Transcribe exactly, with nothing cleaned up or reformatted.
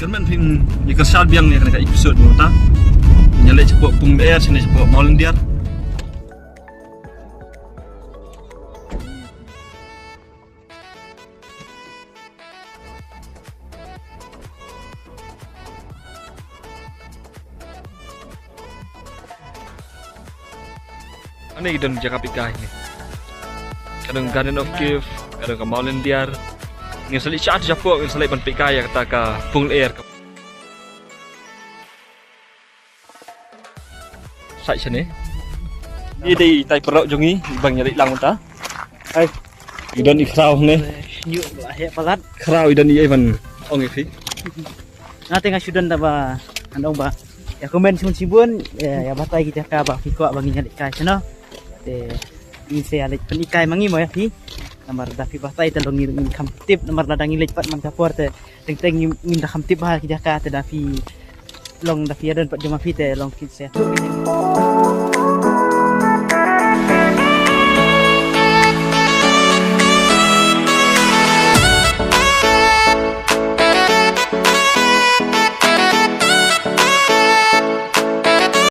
Kyrmen phin ïa ka shad biang ïa kane ka episode mynta. Ngi leit shapoh Pung Lyer, shane shapoh Mawlyndiar. Ani don jaka peit kai ni. Ka don Garden of Gift, ka don ka Mawlyndiar. Ngin sa leit shad shapoh, ngin sa leit ban peit kai ïa kata ka Pung Lyer. Sa shane. Ni dei itai paralok jong ngi, ba ngi leit lang mynta. Hai. I don i khraw ne. Shñiuh ba heh palat. Khraw i don i, Ivan. Ong i phi. Nga te nga shu don da ba, nga ong ba, ïa comment shibun shibun, ïa, ïa batai ki jaka ba phi kwah ba ngin ïa leit kai shano. Te ngin sa ïa leit pyn-i kai ma ngi mo ïa phi. Namar da phi batai te long ngi, ngin kham tip, namar lada ngi leit pat man ka por te teng teng ngim, ngim da kham tip bha ki jaka, te da phi long, da phi ïa don pat jong ma phi te long phin sa ïathuh.